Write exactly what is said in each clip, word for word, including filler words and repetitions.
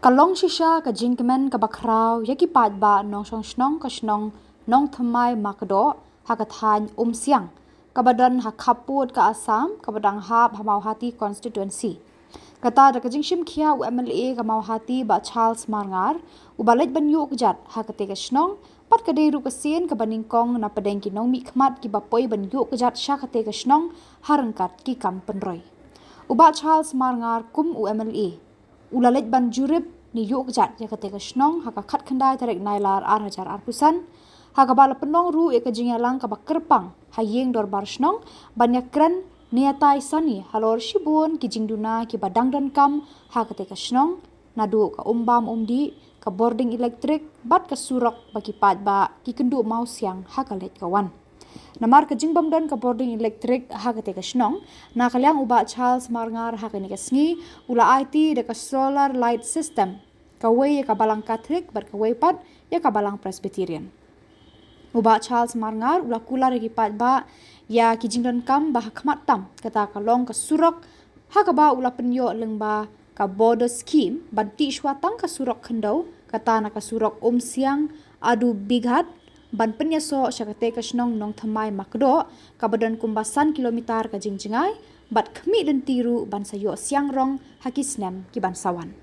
Ka long shisha ka jingkmen kaba khraw ïa ki paidbah nongshong shnong ka shnong Nongthymmai Makdoh ha ka thaiñ Umsiang, kaba don ha khappud ka Assam, kaba dang hap ha Mawhati Constituency. Kata da ka jingshim khia u M L A ka Mawhati, Bah Charles Marngar, uba leit ban ïuh kjat ha kata ka shnong, bad ka dei ruh ka sien kaba nyngkong na pdeng ki nongmihkhmat kiba poi ban ïuh kjat sha kata ka shnong ha ryngkat ki kam pynroi. U Bah Charles Marngar kum u M L A u la leit ban jurip ne ïuh kjat ïa kata ka shnong ha ka khatkhyndai tarik Nailar ar hajar arphew san, ha kaba la pynlong ruh ïa ka jingïalang kaba kyrpang ha ïing dorbar shnong ban ïakren ne ïatai sani halor shibun ki jingduna kiba dang donkam ha kata ka shnong, naduh ka umbam umdih, ka bording elektrik bad ka surok ba ki paidbah ki kynduh mawsiang ha ka leit ka wan. Namar ka jingbym don ka bording elektrik ha kata ka shnong, na ka liang u Bah Charles Marngar ha kane ka sngi u la aiti da ka solar light system, kawei ïa ka Balang Katholik bad kawei pat ïa ka Balang Presbyterian. U Bah Charles Marngar u la kular ïa ki paidbah ïa ki jingdonkam ba ha khmat tam, kata ka long ka surok, ha kaba u la pynïoh lyngba ka border scheme ban tih shuwa tang ka surok khyndew, kata na ka surok Umsiang Adubighat, ban pynïasoh sha kata ka shnong Nongthymmai Makdoh, kaba don kumba san kilometer ka jingjngai, bad khmih lynti ruh ban sa ïoh siang rong ha ki snem ki ban sa wan.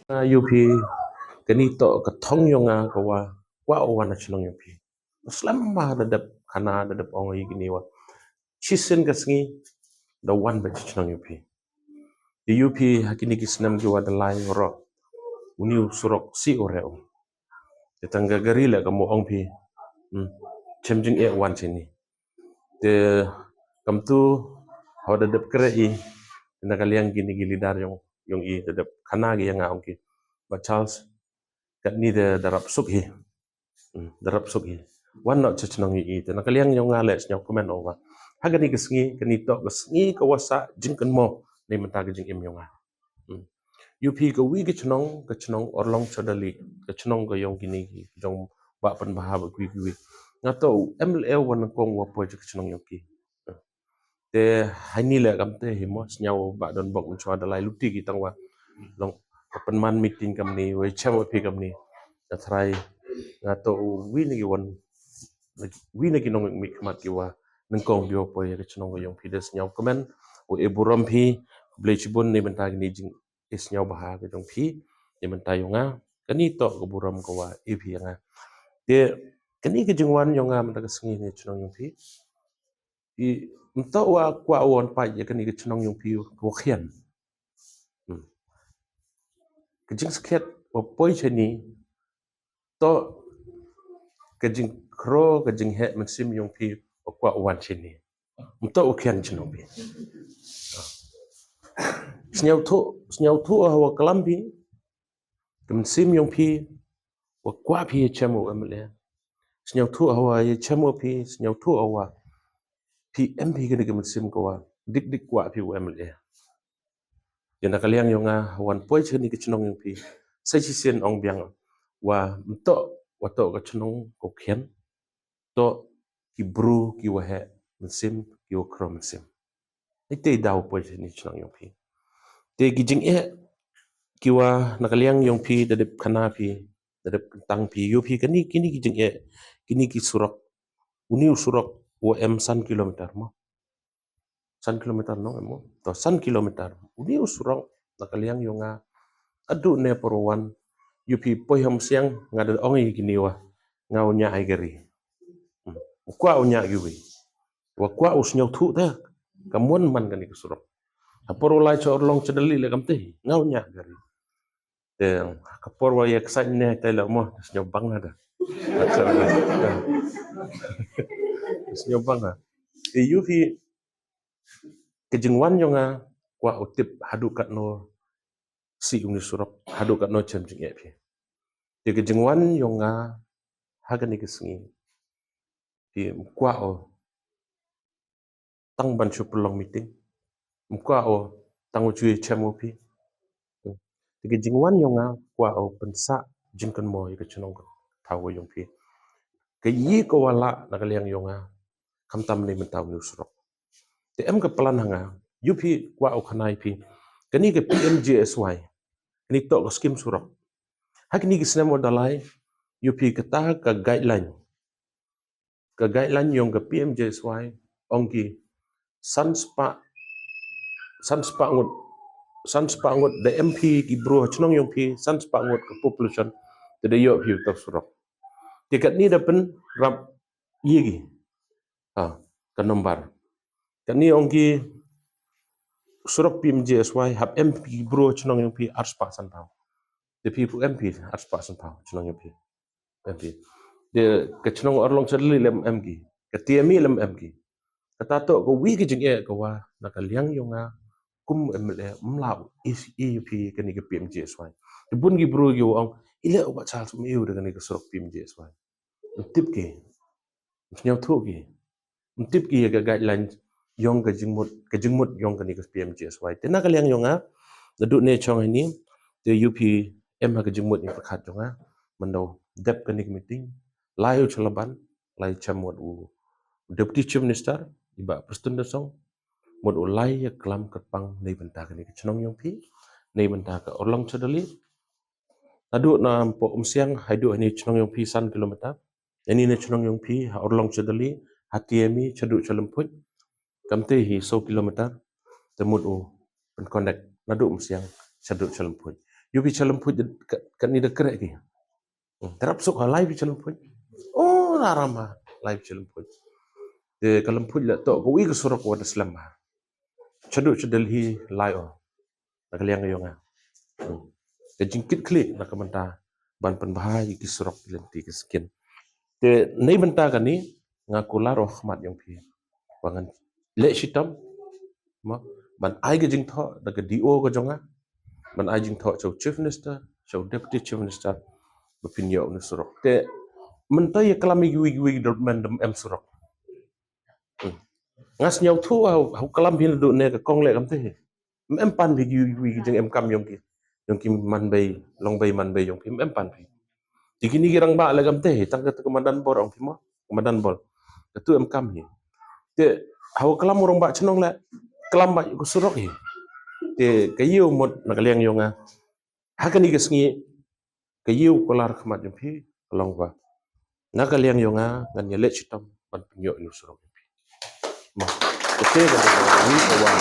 Nga ïohi kane toh ka thong ïong nga ka wa kwah wan ha chnong ïong phi. Slem ma da dep khana da dep ong ïa kine wa. Shisien ka sngi da wan ba chnong ïong phi. Te ïohi ha kine ki snem ki wa da lai ro. Uni u surok si ore u. Te tang ka gari la ka mo ong phi. Hmm. Chem jing e wan sini. Te kam tu hawa da dep kre i na ka liang kine ki leader ïong ïong i da dep khana ki ïa nga ong ki. Ba Charles, katni da da rap suk hi. Hmm, da rap suk hi. Wan noh cha chnong i i te na ka liang ïong nga le sñiaw kmen ong wa. Ha kani ka sngi, kani toh ka sngi ka wa sa jingkynmaw ni mynta ka jingim ïong nga. Hmm. Ïohi ka wi ka chnong, ka chnong Orlong Chadali, ka chnong ka ïong kini ki, jong ba pan ba ha ba kwi kwi. Nga toh u M L A wa nyngkong wa poi cha ka chnong ïong ki. Te haini le kam te hi mo sñiaw ba don bok mynchwa da lai luti ki tang wa. Long ka pynman meeting kamni, wa chem wa phi kamni. Nga trai, nga toh u wi na ki wan, wi na ki nongmihkhmat ki wa nyngkong ki wa poi ka chnong ka ïong phi da sñiaw kmen. U e burom phi, Blei chibun ni mynta kini jing e sñiaw baha ka jong phi, ni mynta ïong nga, kani toh ka burom ka wa e phi ïa nga. Te kani ka jingwan ïong nga mynta ka sngi ni chnong ïong phi. I mynta wa kwah wan pait ïa kani ka chnong ïong phi ka wa khian. Hmm. Ka jingskhet wa poi chani toh ka jingkhro ka jingheh mynsiem ïong phi wa kwah wan chani. Mynta wa khian chnong phi. Sñiaw thu, sñiaw thu hawa klam phi. Ka mynsiem ïong phi wa kwah phi ïa chem u M L A. Sñiaw thu hawa ïa chem u phi, sñiaw thu hawa phi em phi kani ka mynsiem ka wa dik dik kwah phi u M L A. Ïa na ka liang ïong nga wan poi chani ka chnong ïong phi. Sa chi sien ong biang wa mynta wa toh ka chnong ka khian. Toh ki bru ki wa heh mynsiem ki wa khro mynsiem. Ite daw poi chani chnong ïong phi. Te ki jingeh ki wa na ka liang ïong phi da dep khana phi, da dep kyntang phi, ïohi kani kini ki jingeh, kini ki surok. Uni u surok wa em san kilometer mo. San kilometer no em mo. To san kilometer. Uni u surok na ka liang ïong nga. Adu ne por wan ïohi poi ha Umsiang nga da ong ïa kini wa. Nga u ña ai gari. Hmm. Kwah u ña ki wi. Wa kwah u sñiaw thu te. Ka mon man kani ka surok. Ha por u lai cha Orlong Chadali le kam te. Nga u ña gari. Te ka por wa ïa ksain ne te la mo sñiaw bang ha da. Sñiaw bang ha. Te ïohi Ka jingwan yong nga kwah u tip haduh katno sih uni u surok, haduh katno chem jingeh phi. Te ka jingwan yong nga ha kane ka sngi, phi, ym kwah o tang ban shu pynlong meeting, ym kwah o tang u shu chem u phi. Te ka jingwan yong nga kwah o pynsah jingkynmaw ïa ka chnong ka thaw ka yong phi. Ka ïa ka wa lah na ka liang yong nga, khamtam ne mynta uni u surok. Te em ka plan ha nga, ïa phi kwah u khana ïa phi, kane ka P M G S Y, kane toh ka skim surok. Ha kane ka snem wa da lai, ïa phi, kata ka guideline, ka guideline yong ka P M G S Y, ong ki, san spah, san spah ngut, san spah ngut da em phi ki bru ha chnong yong phi, san spah ngut ka population, te da ïoh phi uta u surok. Te katni da pynrap ïa ki, ha, ka nombar. Katni ong ki, surok P M G S Y, hap em phi ki bru ha chnong yong phi ar spah san phaw. Te phi pu em phi ar spah san phaw chnong yong phi. Em phi. Te ka chnong Orlong Chadali lem em ki. Ka Tiemi lem em ki. Kata toh ka wi ka jingeh ka wa na ka liang yong nga kum M L A, ym lah u isi ïa phi kane ka P M G S Y. Te bun ki bru ki wa ong, i leh u Bah Charles, ym ïa u da kane ka surok P M G S Y. Ym tip ki. Ym sngewthuh ki. Ym tip ki ïa ka guideline yong ka jingmut, ka jingmut yong kane ka P M G S Y. Te na ka liang yong nga, naduh ne chong hini, te ïa phi em ha ka jingmut ïa pyrkhat yong nga, mynta u dep kane ka meeting, lai u Chalaban, lai chem mut u Deputy Chief Minister, i Bah Prestone Tynsong, mut u lai ïa klam kyrpang nei bynta kane ka chnong yong phi, nei bynta ka Orlong Chadali, naduh na Mpok Umsiang, haduh hini chnong yong phi san kilometer, hini na chnong yong phi, ha Orlong Chadali, ha Tiemi, chaduh Chalymphuid, kamte hi saw kilometer, te mut u pyn connect, naduh Umsiang, chaduh Chalymphuid. Ïa phi Chalymphuid, ka, kane da kreh ki. Hmm, te rap suk ha lai phi Chalymphuid. Oh, na ram ha, lai phi Chalymphuid. Te ka Lymphuid la toh, ka wi ka surok wa da slem ha. Chaduh Chadali lai o. Na ka liang yong nga. Hmm. Ka jingkit khlieh na ka bynta ban pynbha ïa ki surok ki lynti ki skin. Te nei bynta kane nga kular o khmat yong phi. Wa ngan leh shitom. Mo, ban ai ka jingthoh da ka D O ka jong nga. Ban ai jingthoh cha u Chief Minister, cha u Deputy Chief Minister. Ba phin ïoh uni u surok. Te mynta ïa klam ïa ki wi ki wi ki development da ym em surok. Hmm. Nga sngewthuh ha u, ha u klam phi naduh ne ka kong leh kamte hi. Ym em pan phi ki wi ki wi ki jingem kam yong ki. Yong ki man bei, long bei man bei yong phi, ym em pan phi. Te kine ki rangbah leh kamte hi, tang kata ka madan bor ong phi mo, ka madan bor. Katu em kam hi. Te ha u klam u rangbah chnong leh, klam ba ïa ka surok hi. Te ka ïa u mut na ka liang yong nga. Ha kane ka sngi, ka ïa u kular khmat yong phi, ka long ba na ka liang yong nga, ngan ïa leh shitom ban pynïoh uni u surok yong phi. Mo, kate ka wi ka wa.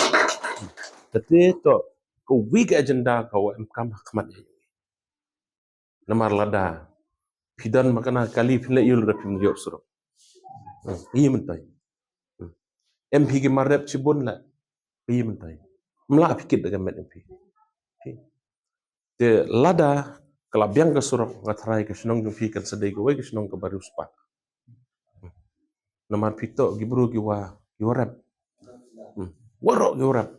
Kate toh ka wi ka agenda ka wa em kam ha khmat yong phi. Namar lada phi don ma kane kali phin leh ïa u lada phim ïoh surok. Hmm, ïa mynta. Hmm. Em phi ki mar rep shibun leh. Ïa mynta. Ym lah phi kit da ka met yong phi. Phi. Te lada ka la biang ka surok, nga tharai ka shnong yong phi kan sa dei kawei ka shnong kaba riewspah. Namar phi toh ki bru ki wa, ki wa rep. Hmm. Waroh ki wa rep.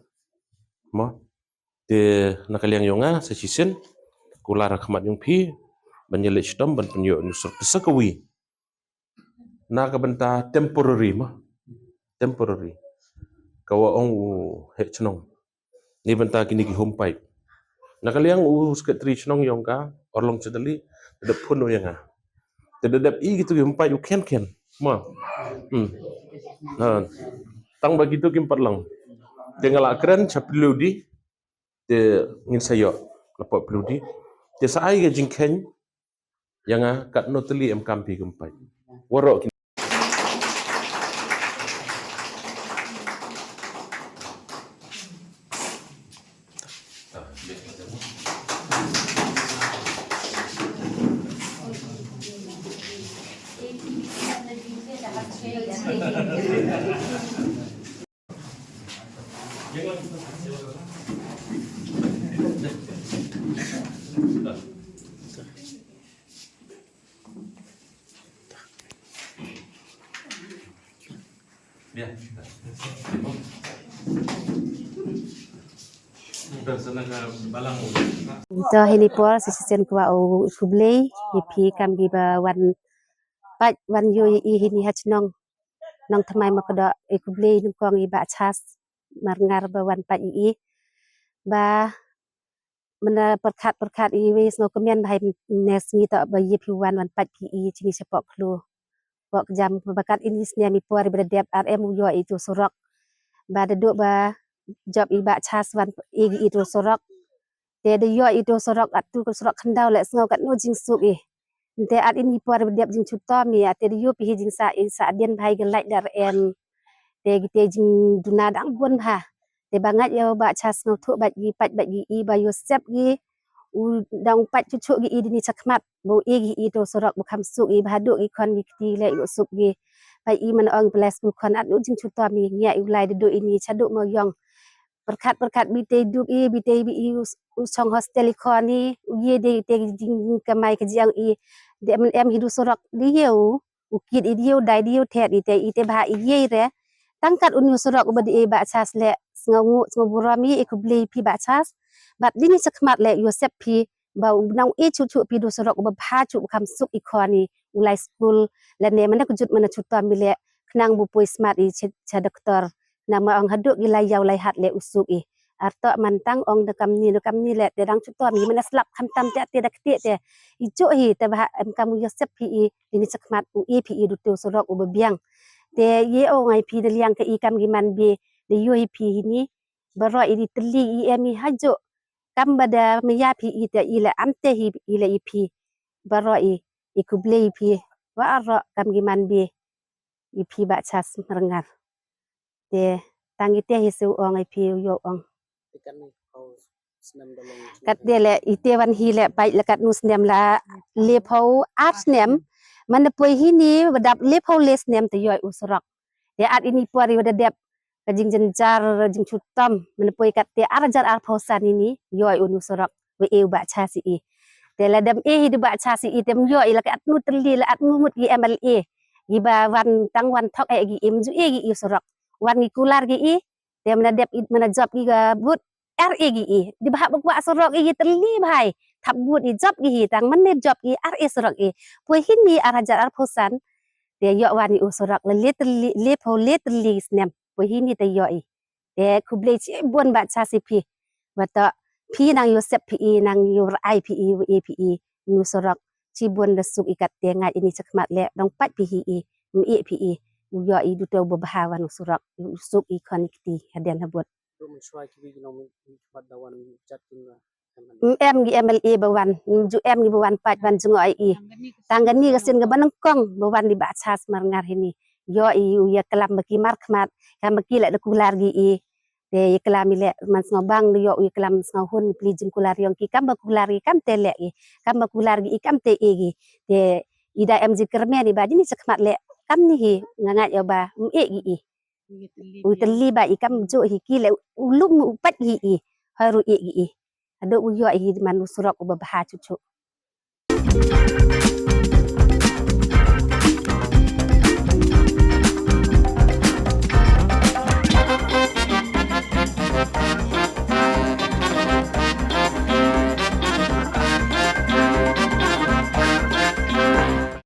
Mo. Te na ka liang yong nga sa shisien, kular ha khmat yong phi ban ïa leh shitom ban pynïoh uni u surok te sa kawei. Na ka bynta temporary mo. Temporary. Ka wa ong u heh chnong. Ni bynta kine ki home pipe. Na ka liang u secretary chnong yong ka, Orlong Chadali, da dep phone u ïa nga. Te da dep i kitu ki home pipe u khen khen. Mo. Hmm. Ha. Tang ba kitu kim pat lang. Te nga la kren cha Plyodi, te ngin sa ïoh. Napoh Plyodi. Te sa ai ka jingkhein, ïa nga katno tylli em kam phi ki home pipe. Waroh ki To hini por shisien kwah u khublei ïa phi kam ki ba wan pait wan ïoh ïa i hini ha chnong Nongthymmai Makdoh. I khublei nyngkong i Bah Charles Marngar ba wan pait ïa i ba mynta pyrkhat pyrkhat i wei sngewkmen bha i ne sngi to ba ïa phi wan wan pait phi i jingïashapoh khloo. Pok jam ba kat ini snem i por ba da dep ar em u ïoh itu surok. Ba da duk ba jop i Bah Charles wan i gi itu surok. Te da ïoh itu surok atu ka surok khyndaw leh sngew katno jingsuk i. Te ar ini por ba dep jingsuk to mi ate da ïoh phi hi jingsa i sa adien bha i ga lait da ar em. Te kite jingduna dang bun bha. Te ba ngait ïa u Bah Charles sngewthuh bad ki pait bad ki i ba ïoh sep ki u dang pait chuh chuh ki i dini chakhmat ba u i ki i to surok ba kham suk i ba haduh ki khon ki kti leh ïoh suk ki. Ba i man ong pylai skul khon at u jingsuk to mi ngia i u lai da duh ini chaduh mo yong. Pyrkhat pyrkhat bi te duk i bi te bi i u shong hostel i khon i u ye de te jingkamai ka jiang i. De em em hi du surok di ye u u kit i diu dai diu thet i te i te bha i ye re. Tang kat u niu surok uba di i Bah Charles leh sngew ngu sngew burom i i khublei phi Bah Charles. Bad dini chakhmat leh ïoh sep phi ba u nang i chuh chuh phi du surok uba bha chuh ba kham suk i khon i u lai skul lane mana kujut mana chuh to mi leh khnang bu poi smat i cha doktor. Namar ong haduh ki lai ïaw lai hat leh u suk i. Ar to man tang ong da kamni da kamni leh te dang chuh to mi mana slap khamtam te te da kti te i chuh hi te bha em kam u ïoh sep phi i dini chakhmat u i phi i du te u surok uba biang. Te ye ong ai phi da liang ka i kam ki man bi da ïoh i phi hini. Baroh i di tylli i em i hajuh kam ba da maya phi i te i la am te hi i la i phi. Baroh i i khublei i phi wa aroh kam ki man bi i phi Bah Charles Marngar. Te tang i te hi su ong i phi u yo ong. Kat de leh i te wan hi leh pait la kat nu snem la le pho ar snem. Man da poi hini ba dap le pho le snem te ïoh u surok. Te at ini por i wa da dep ka jingjynjar jingchutom man da poi kat te ar hajar ar pho san ini ïoh u nu surok wa e u Bah Charles i. Te la dem e hi du Bah Charles i te ym ïoh i la kat nu tylli la at nu mut i M L A. I ba wan tang wan thok e gi im ju e gi i surok. Wan ngi kular gi i te mana dep i mana jop i ga but ar e gi i di bha ba kwah surok i gi tylli bhai thap but i jop gi hi tang mana jop i ar e surok i. Poi hini ar hajar ar pho san te ïoh wan i u surok la le tylli le pho le tylli snem poi hini te ïoh i. Te khublei chi bun Bah Charles i phi. Ba to phi nang ïoh sep phi i nang ïoh rai phi i wa e phi i nu surok. Chi bun da suk i kat te ngait ini chakhmat leh dong pait phi hi i. Ym e phi i u ïoh i du te u ba bha wan u surok u suk i khon i kti hadien habud. Em gi M L A ba wan ju em gi ba wan pait wan jngoh i. Tang kani ka sien ka ba nyngkong ba wan di Bah Charles Marngar hini. Ïoh i u ïa klam ba ki markhmat kam ba ki leh da kular gi i. Te ïa klam i leh man sngew bang da ïoh u ïa klam sngew hun pli jingkular yong ki kam ba kular gi kam te leh i kam ba kular gi i kam te e gi. Te i da em jingkyrmen i ba dini chakhmat leh kam ni hi nga ngait ïa ba ym e gi i. U tylli ba i kam ju hi ki leh u lum u pat hi i. Haru e gi i. Ado u ïoh hi man u surok u ba bha chuh chuh.